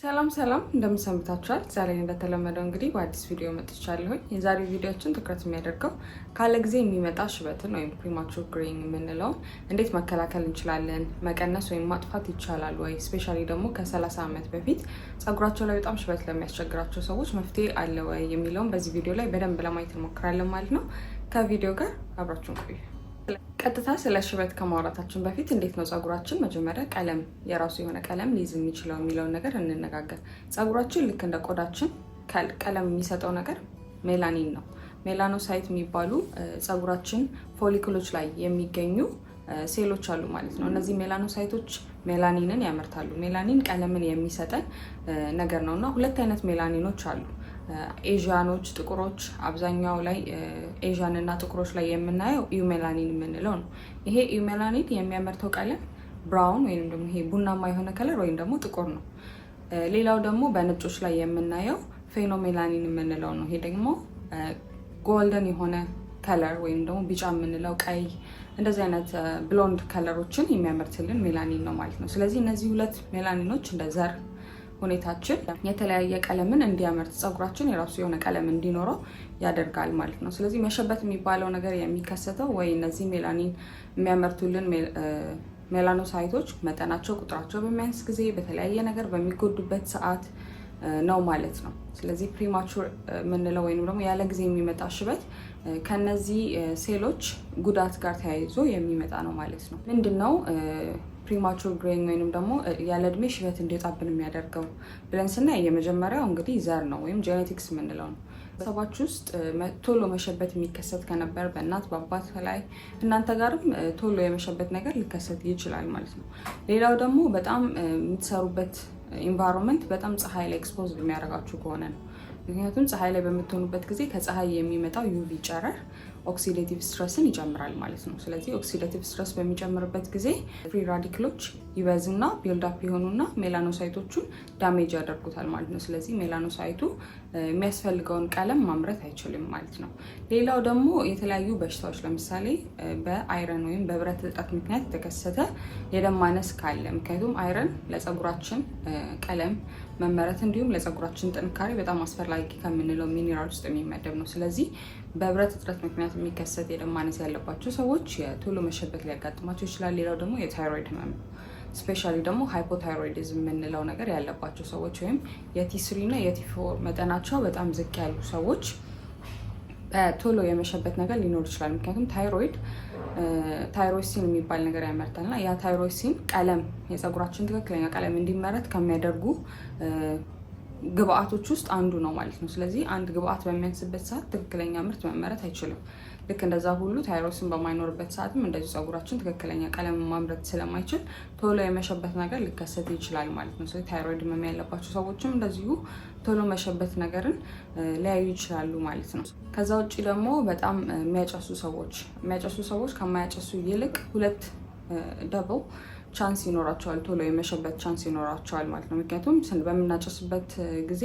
ሰላም ሰላም፣ እንደምን ሰንብታችኋል? ዛሬ እንደተለመደው እንግዲህ በአዲስ ቪዲዮ መጥቻለሁኝ። የዛሬው ቪዲዮችን ትኩረት የሚያደርገው ካለ ጊዜ የሚመጣ ሽበትን ወይም premature graying የምንለውን እንዴት መከላከል እንችላለን፣ መቀነስ ወይም ማጥፋት ይቻላል ወይ፣ especially ደግሞ ከ30 ዓመት በፊት ጸጉራቸው ላይ በጣም ሽበት ለሚያስቸግራቸው ሰዎች መፍትሄ አለ ወይ የሚለውን በዚህ ቪዲዮ ላይ በደንብ ለማየት እንሞክራለን ማለት ነው። ከቪዲዮ ጋር አብራችሁን ቆዩ። ቀጥታ ስለ ሽበት ከማውራታችን በፊት እንዴት ነው ጸጉራችን መጀመሪያ ቀለም የራሱ የሆነ ቀለም ሊይዝ የሚችለው የሚለውን ነገር እንነጋገር። ጸጉራችን ልክ እንደ ቆዳችን ቀለም የሚሰጠው ነገር ሜላኒን ነው። Melanocyte የሚባሉ ጸጉራችን follicle ኦች ላይ የሚገኙ ሴሎች አሉ ማለት ነው። እነዚህ melanocyte ኦች melanin ን ያመርታሉ። ሜላኒን ቀለምን የሚሰጠን ነገር ነው እና ሁለት አይነት ሜላኒኖች አሉ። Asian ኦች፣ ጥቁሮች፣ አብዛኛው ላይ Asian እና ጥቁሮች ላይ የምናየው eumelanin የምንለው ነው። ይሄ eumelanin የሚያመርተው ቀለም brown ወይም ደግሞ ይሄ ቡናማ የሆነ color ወይም ደግሞ ጥቁር ነው። ሌላው ደግሞ በነጮች ላይ የምናየው pheomelanin የምንለው ነው። ይሄ ደግሞ golden የሆነ color ወይም ደግሞ ቢጫ የምንለው፣ ቀይ፣ እንደዚህ አይነት blonde color ኦችን የሚያመርትልን ሜላኒን ነው ማለት ነው። ስለዚህ እነዚህ ሁለት ሜላኒኖች እንደ ዘር ሁኔታችን የተለያየ ቀለምን እንዲያመርት፣ ፀጉራችን የራሱ የሆነ ቀለም እንዲኖረው ያደርጋል ማለት ነው። ስለዚህ መሸበት የሚባለው ነገር የሚከሰተው ወይ እነዚህ ሜላኒን የሚያመርቱልን melanocyte ኦች መጠናቸው፣ ቁጥራቸው በሚያንስ ጊዜ፣ በተለያየ ነገር በሚጎዱበት ሰዓት ነው ማለት ነው። ስለዚህ premature የምንለው ወይም ደግሞ ያለ ጊዜ የሚመጣ ሽበት ከነዚህ ሴሎች ጉዳት ጋር ተያይዞ የሚመጣ ነው ማለት ነው። ምንድን ነው premature graying ወይንም ደግሞ ያለ እድሜ ሽበት እንዲወጣብን የሚያደርገው ብለን ስናይ የመጀመሪያው እንግዲህ ዘር ነው ወይም genetics የምንለው ነው። ቤተሰባችሁ ውስጥ ቶሎ መሸበት የሚከሰት ከነበር በእናት በአባት ላይ እናንተ ጋርም ቶሎ የመሸበት ነገር ሊከሰት ይችላል ማለት ነው። ሌላው ደግሞ በጣም የምትሰሩበት environment በጣም ፀሐይ ላይ expose የሚያደርጋችሁ ከሆነ ነው። ምክንያቱም ፀሐይ ላይ በምትሆኑበት ጊዜ ከፀሐይ የሚመጣው UV ጨረር oxidative stress ን ይጨምራል ማለት ነው። ስለዚህ oxidative stress በሚጨምርበት ጊዜ free radical ኦች ይበዙና build up ይሆኑና melanocyte ኦቹን damage ያደርጉታል ማለት ነው። ስለዚህ melanocyte ኡ የሚያስፈልገውን ቀለም ማምረት አይችልም ማለት ነው። ሌላው ደግሞ የተለያዩ በሽታዎች፣ ለምሳሌ በ iron ወይም በብረት እጥረት ምክንያት የተከሰተ የደም ማነስ ካለ፣ ምክንያቱም iron ለፀጉራችን ቀለም መመረት እንዲሁም ለፀጉራችን ጥንካሬ በጣም አስፈላጊ ከምንለው ሚኒራል ውስጥ የሚመደብ ነው። ስለዚህ በብረት እጥረት ምክንያት የሚከሰት የደም ማነስ ያለባቸው ሰዎች የቶሎ መሸበት ሊያጋጥማቸው ይችላል። ሌላው ደግሞ የታይሮይድ ህመም ነው። Especially ደግሞ hypothyroidism የምንለው ነገር ያለባቸው ሰዎች ወይም የ T3 እና የ T4 መጠናቸው በጣም ዝቅ ያሉ ሰዎች ቶሎ የመሸበት ነገር ሊኖር ይችላል። ምክንያቱም thyroid tyrosine የሚባል ነገር ያመርታል እና ያ tyrosine ቀለም፣ የፀጉራችን ትክክለኛ ቀለም እንዲመረት ከሚያደርጉ ግብአቶች ውስጥ አንዱ ነው ማለት ነው። ስለዚህ አንድ ግብአት በሚያንስበት ሰዓት ትክክለኛ ምርት መመረት አይችልም። ልክ እንደዛ ሁሉ tyrosine በማይኖርበት ሰዓትም እንደዚሁ ፀጉራችን ትክክለኛ ቀለም ማምረት ስለማይችል ቶሎ የመሸበት ነገር ሊከሰት ይችላል ማለት ነው። ስለዚህ ታይሮይድ ህመም ያለባቸው ሰዎችም እንደዚሁ ቶሎ መሸበት ነገርን ሊያዩ ይችላሉ ማለት ነው። ከዛ ውጭ ደግሞ በጣም የሚያጨሱ ሰዎች ከማያጨሱ ይልቅ ሁለት double chance ይኖራቸዋል፣ ቶሎ የመሸበት chance ይኖራቸዋል ማለት ነው። ምክንያቱም በምናጨስበት ጊዜ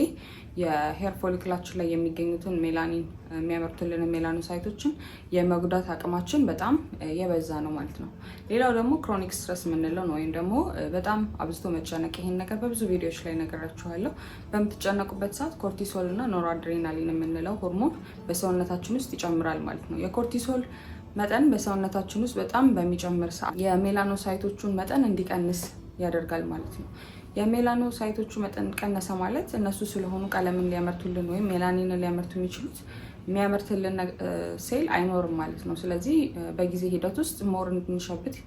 የ hair follicle ኣችን ላይ የሚገኙትን ሜላኒን የሚያመርቱልን melanocyte ኦችን የመጉዳት አቅማችን በጣም የበዛ ነው ማለት ነው። ሌላው ደግሞ chronic stress የምንለው ነው፣ ወይም ደግሞ በጣም አብዝቶ መጨነቅ። ይሄን ነገር በብዙ ቪዲዮዎች ላይ ነግሬያችኋለሁ። በምትጨነቁበት ሰዓት cortisol እና noradrenaline የምንለው ሆርሞን በሰውነታችን ውስጥ ይጨምራል ማለት ነው። የ cortisol መጠን በሰውነታችን ውስጥ በጣም በሚጨምር ሰዓት የ melanocyte ኦቹን መጠን እንዲቀንስ ያደርጋል ማለት ነው። የ melanocyte ኦቹ መጠን ቀነሰ ማለት እነሱ ስለሆኑ ቀለምን ሊያመርቱልን ወይም ሜላኒንን ሊያመርቱ የሚችሉት፣ የሚያመርትልን ሴል አይኖርም ማለት ነው። ስለዚህ በጊዜ ሂደት ውስጥ more እንድንሸብት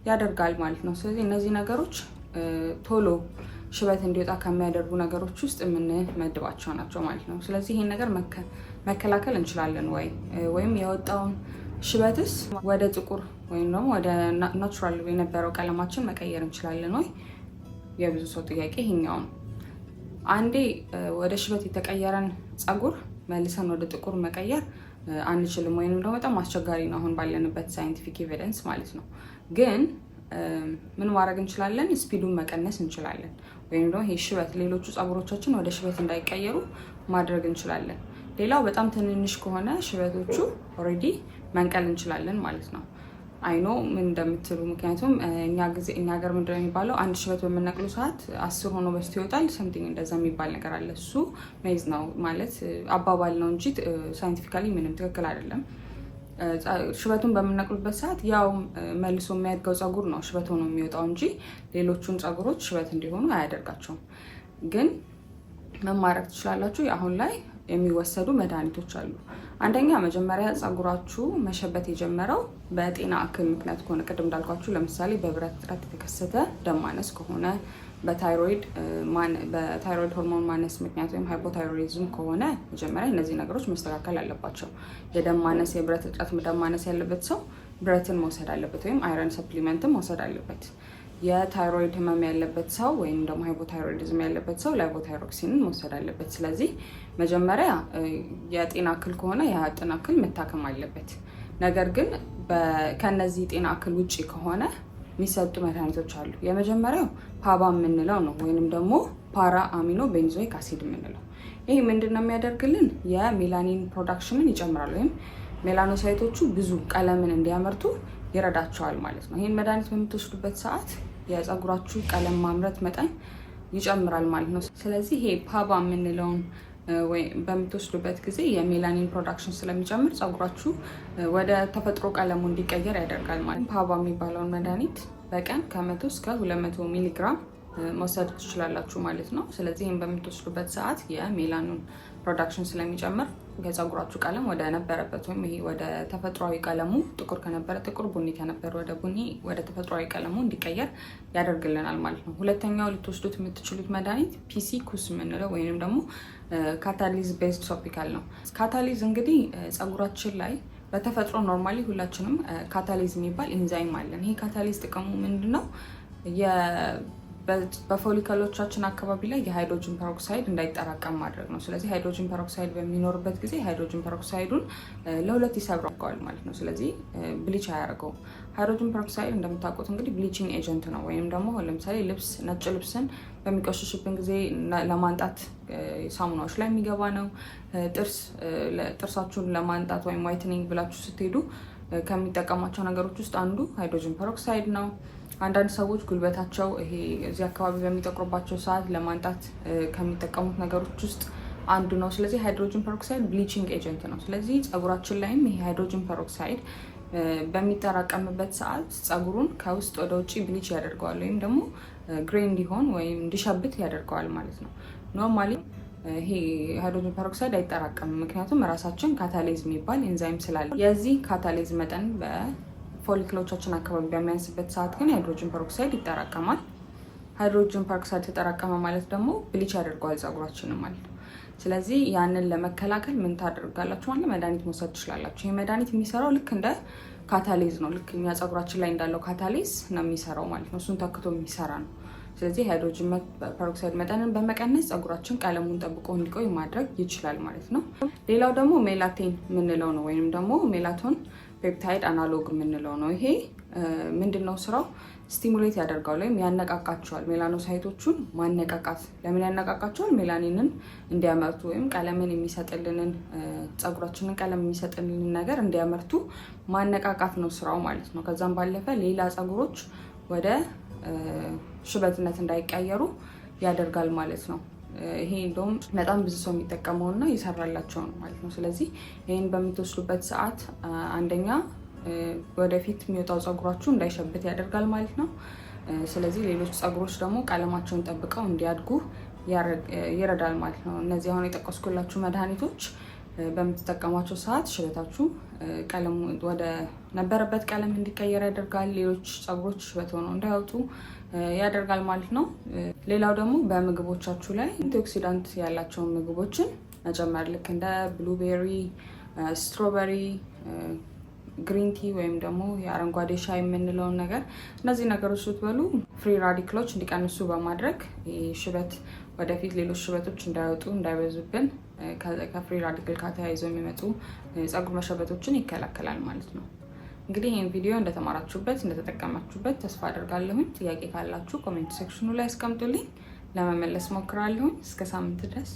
ያደርጋል ማለት ነው። ስለዚህ እነዚህ ነገሮች ቶሎ ሽበት እንዲወጣ ከሚያደርጉ ነገሮች ውስጥ የምንመድባቸው ናቸው ማለት ነው። ስለዚህ ይህን ነገር መከላከል እንችላለን ወይ፣ ወይም የወጣውን ሽበትስ ወደ ጥቁር ወይም ደግሞ ወደ natural የነበረው ቀለማችን መቀየር እንችላለን ወይ? የብዙ ሰው ጥያቄ ይሄኛው ነው። አንዴ ወደ ሽበት የተቀየረን ፀጉር መልሰን ወደ ጥቁር መቀየር አንችልም፣ ወይንም ደግሞ በጣም አስቸጋሪ ነው አሁን ባለንበት scientific evidence ማለት ነው። ግን ምን ማድረግ እንችላለን? Speed ኡን መቀነስ እንችላለን። ወይም ደግሞ ይሄ ሽበት ሌሎቹ ፀጉሮቻችን ወደ ሽበት እንዳይቀየሩ ማድረግ እንችላለን። ሌላው በጣም ትንንሽ ከሆነ ሽበቶቹ already መንቀል እንችላለን ማለት ነው። I know ምን እንደምትሉ፣ ምክንያቱም እኛ ጊዜ እኛ ሀገር ምንድነው የሚባለው፣ አንድ ሽበት በምነቅሉ ሰዓት 10 ሆኖ በስቶ ይወጣል፣ something እንደዛ የሚባል ነገር አለ። እሱ myth ነው፣ ማለት አባባል ነው እንጂ scientifically ምንም ትክክል አይደለም። ሽበቱን በምነቅሉበት ሰዓት ያው መልሶ የሚያድገው ፀጉር ነው ሽበት ሆኖ የሚወጣው እንጂ ሌሎቹን ፀጉሮች ሽበት እንዲሆኑ አያደርጋቸውም። ግን ምን ማድረግ ትችላላችሁ? አሁን ላይ የሚወሰዱ መድኃኒቶች አሉ። አንደኛ መጀመሪያ ፀጉራችሁ መሸበት የጀመረው በጤና እክል ምክንያት ከሆነ፣ ቅድም እንዳልኳችሁ ለምሳሌ በብረት እጥረት የተከሰተ ደም ማነስ ከሆነ፣ በ thyroid hormone ማነስ ምክንያት ወይም hypothyroidism ከሆነ መጀመሪያ እነዚህ ነገሮች መስተካከል አለባቸው። የደም ማነስ፣ የብረት እጥረት፣ ደም ማነስ ያለበት ሰው ብረትን መውሰድ አለበት ወይም iron supplement ን መውሰድ አለበት። የታይሮይድ ህመም ያለበት ሰው ወይም ደግሞ hypothyroidism ያለበት ሰው levothyroxine ን መውሰድ አለበት። ስለዚህ መጀመሪያ የጤና እክል ከሆነ የጤና እክል መታከም አለበት። ነገር ግን ከነዚህ ጤና እክል ውጭ ከሆነ የሚሰጡ መድኃኒቶች አሉ። የመጀመሪያው PABA የምንለው ነው፣ ወይንም ደግሞ para amino benzoic acid የምንለው። ይህ ምንድን ነው የሚያደርግልን? የ melanin production ን ይጨምራል፣ ወይም melanocyte ኦቹ ብዙ ቀለምን እንዲያመርቱ ይረዳቸዋል ማለት ነው። ይህን መድኃኒት በምትወስዱበት ሰዓት የፀጉራችሁ ቀለም ማምረት መጠን ይጨምራል ማለት ነው። ስለዚህ ይሄ PABA የምንለውን በምትወስዱበት ጊዜ የ melanin production ስለሚጨምር ፀጉራችሁ ወደ ተፈጥሮ ቀለሙ እንዲቀየር ያደርጋል ማለት ነው። PABA የሚባለውን መድኃኒት በቀን ከ100 እስከ 200 ሚሊግራም መውሰድ ትችላላችሁ ማለት ነው። ስለዚህ ይህን በምትወስዱበት ሰዓት የ melanin production ስለሚጨምር የፀጉራችሁ ቀለም ወደ ነበረበት ወይም ይሄ ወደ ተፈጥሯዊ ቀለሙ፣ ጥቁር ከነበረ ጥቁር፣ ቡኒ ከነበረ ወደ ቡኒ፣ ወደ ተፈጥሯዊ ቀለሙ እንዲቀየር ያደርግልናል ማለት ነው። ሁለተኛው ልትወስዱት የምትችሉት መድኃኒት PCCooS የምንለው ወይንም ደግሞ catalase based topical ነው። Catalase እንግዲህ ፀጉራችን ላይ በተፈጥሮ normally ሁላችንም catalase የሚባል ኢንዛይም አለን። ይሄ catalase ጥቅሙ ምንድን ነው? በ follicle ኦቻችን አካባቢ ላይ የ hydrogen peroxide እንዳይጠራቀም ማድረግ ነው። ስለዚህ hydrogen peroxide በሚኖርበት ጊዜ hydrogen peroxide ኡን ለሁለት ይሰብረዋል ማለት ነው። ስለዚህ bleach አያደርገውም። Hydrogen peroxide እንደምታውቁት እንግዲህ bleaching agent ነው። ወይም ደግሞ ለምሳሌ ልብስ፣ ነጭ ልብስን በሚቆሽሽብን ጊዜ ለማንጣት ሳሙናዎች ላይ የሚገባ ነው። ጥርሳችሁን ለማንጣት ወይም whitening ብላችሁ ስትሄዱ ከሚጠቀሟቸው ነገሮች ውስጥ አንዱ hydrogen peroxide ነው። አንዳንድ ሰዎች ጉልበታቸው ይሄ እዚህ አካባቢ በሚጠቁርባቸው ሰዓት ለማንጣት ከሚጠቀሙት ነገሮች ውስጥ አንዱ ነው። ስለዚህ hydrogen peroxide bleaching agent ነው። ስለዚህ ፀጉራችን ላይም ይሄ hydrogen peroxide በሚጠራቀምበት ሰዓት ፀጉሩን ከውስጥ ወደ ውጭ bleach ያደርገዋል ወይም ደግሞ gray እንዲሆን ወይም እንዲሸብት ያደርገዋል ማለት ነው። Normally ይሄ hydrogen peroxide አይጠራቀምም፣ ምክንያቱም ራሳችን catalase የሚባል ኤንዛይም ስላለ። የዚህ catalase መጠን በ follicle ኦቻችን አካባቢ በሚያንስበት ሰዓት ግን hydrogen peroxide ይጠራቀማል። Hydrogen peroxide ተጠራቀመ ማለት ደግሞ bleach ያደርገዋል ፀጉራችንን ማለት ነው። ስለዚህ ያንን ለመከላከል ምን ታደርጋላችሁ ማለት፣ መድኃኒት መውሰድ ትችላላችሁ። ይህ መድኃኒት የሚሰራው ልክ እንደ catalase ነው። ልክ እኛ ፀጉራችን ላይ እንዳለው catalase ነው የሚሰራው ማለት ነው። እሱን ተክቶ የሚሰራ ነው። ስለዚህ hydrogen peroxide መጠንን በመቀነስ ፀጉራችን ቀለሙን ጠብቆ እንዲቆይ ማድረግ ይችላል ማለት ነው። ሌላው ደግሞ Melattain የምንለው ነው፣ ወይም ደግሞ melatonin peptide analog የምንለው ነው። ይሄ ምንድን ነው ስራው? Stimulate ያደርጋል ወይም ያነቃቃቸዋል። Melanocyte ኦቹን ማነቃቃት። ለምን ያነቃቃቸዋል? ሜላኒንን እንዲያመርቱ ወይም ቀለምን የሚሰጥልንን፣ ፀጉራችንን ቀለም የሚሰጥልንን ነገር እንዲያመርቱ ማነቃቃት ነው ስራው ማለት ነው። ከዛም ባለፈ ሌላ ፀጉሮች ወደ ሽበትነት እንዳይቀየሩ ያደርጋል ማለት ነው። ይሄ እንደውም በጣም ብዙ ሰው የሚጠቀመው እና ይሰራላቸው ነው ማለት ነው። ስለዚህ ይህን በምትወስዱበት ሰዓት አንደኛ ወደፊት የሚወጣው ፀጉራችሁ እንዳይሸብት ያደርጋል ማለት ነው። ስለዚህ ሌሎች ፀጉሮች ደግሞ ቀለማቸውን ጠብቀው እንዲያድጉ ይረዳል ማለት ነው። እነዚህ አሁን የጠቀስኩላችሁ መድኃኒቶች በምትጠቀሟቸው ሰዓት ሽበታችሁ ቀለሙ ወደ ነበረበት ቀለም እንዲቀየር ያደርጋል። ሌሎች ፀጉሮች ሽበት ሆነው እንዳይወጡ ያደርጋል ማለት ነው። ሌላው ደግሞ በምግቦቻችሁ ላይ antioxidant ያላቸውን ምግቦችን መጨመር፣ ልክ እንደ blueberry፣ strawberry፣ green tea ወይም ደግሞ የአረንጓዴ ሻይ የምንለውን ነገር፣ እነዚህ ነገሮች ስትበሉ free radical ኦች እንዲቀንሱ በማድረግ ሽበት ወደፊት ሌሎች ሽበቶች እንዳይወጡ፣ እንዳይበዙብን፣ ከ free radical ጋር ተያይዘው የሚመጡ የፀጉር መሸበቶችን ይከላከላል ማለት ነው። እንግዲህ ይህን ቪዲዮ እንደተማራችሁበት፣ እንደተጠቀማችሁበት ተስፋ አደርጋለሁኝ። ጥያቄ ካላችሁ comment section ኑ ላይ አስቀምጡልኝ፣ ለመመለስ ሞክራለሁኝ። እስከ ሳምንት ድረስ።